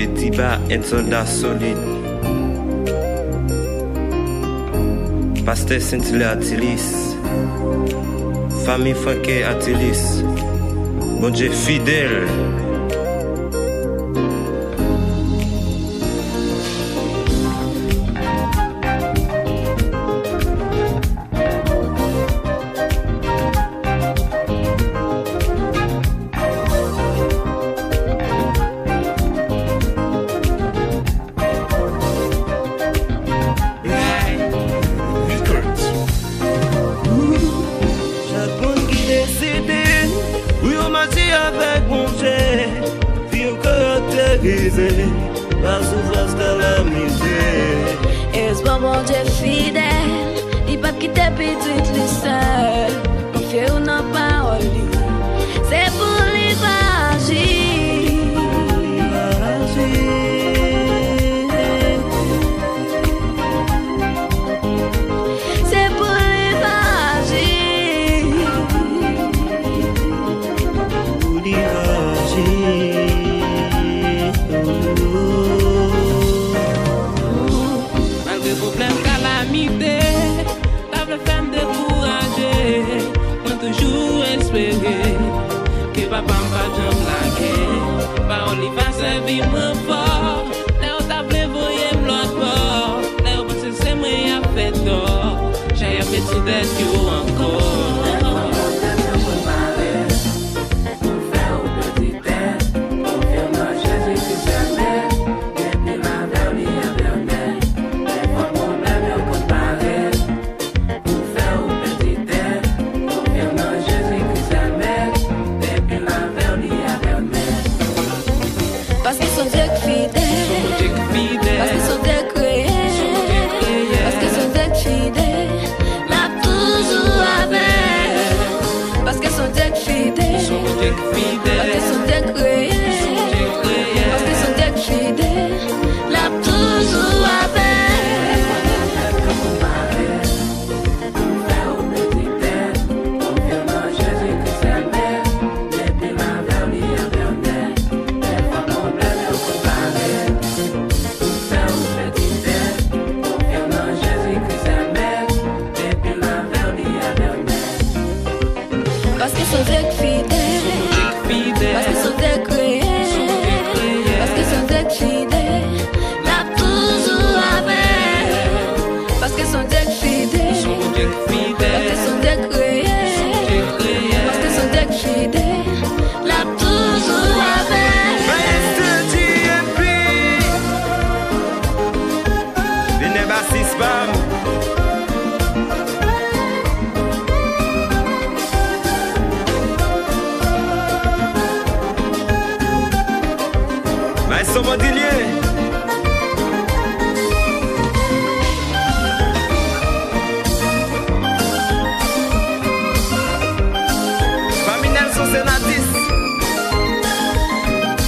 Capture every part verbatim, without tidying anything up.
Etiba, en sòlda solid. Pastè Sentile Atilis. Fanmi Franke Atilis. Bondye fidèl. Chak moun ki deside pou yo mache avèk Bondye, fi yo karakterize pa soufrans, kalamite. Espwa Bondye fidèl, li p ap kite pitit li sèl. Konfye w nan pawòl li. Se pou li va aji. Se pou li va aji. Pou li va aji. Malgre pwoblèm, kalamite, pa vle fè m dekouraje. Mwen toujou espere ke papa m p ap janm lage. Pawòl li va sèvi m ranfò. Lè yo ta vle voye m lòtbò, lè yo panse se mwen y ap fè tò, chak y ap met sou tèt yo ankò. Pou fè w pèdi tèt, konfye w nan Jezi Kris sèl mèt, epi l avè w li avè w nèt. Paske s on Dye k fidèl. S on Dye k fidèl. Paske s on Dye k reyèl. S on Dye k reyèl. Paske s on Dye k fidèl. L ap toujou avè w. Paske s on Dye k fidèl. S on Dye k fidèl. Paske s on Dye k reyèl. S on Dye k reyèl. Paske s on Dye k fidèl. L ap toujou avè w. Paske s on Dye k fidèl. Paske s on Dye k reyèl. Paske s on Dye k fidèl. L ap toujou avè w. Paske s on Dye k fidèl. Paske s on Dye k reyèl. Paske s on Dye k fidèl. L ap toujou avè w. Maestro G M P. Vin nan basis pa m. Maestro Mondilye. Fanmi Nelson Senatus.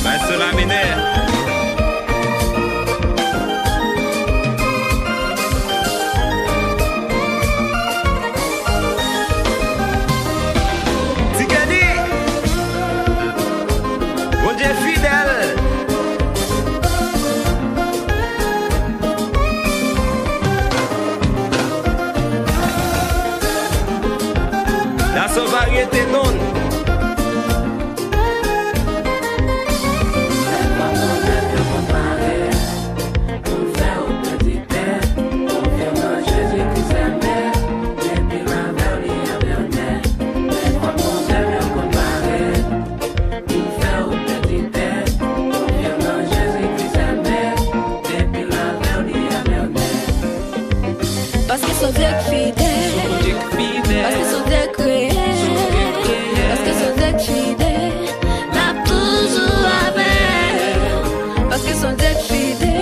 Maestro Laminè. Ti Kenny, Bondye fidèl. Daso varyete non. Paske s on Dye k fidèl. Paske s on Dye k reyèl. Paske s on Dye k fidèl. L ap toujou avè w. Paske s on Dye k fidèl.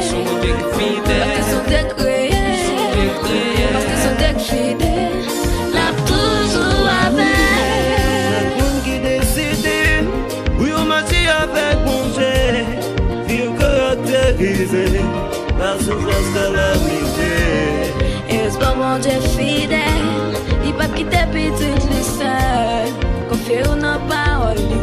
Paske s on Dye k reyèl. Paske s on Dye k fidèl. L ap toujou avè w. Chak moun ki deside pou yo mache avèk Bondye, fi yo karakterize pa soufrans, kalamite. Espwa Bondye fidèl, li p ap kite pitit li sèl. Konfye w nan pawòl li.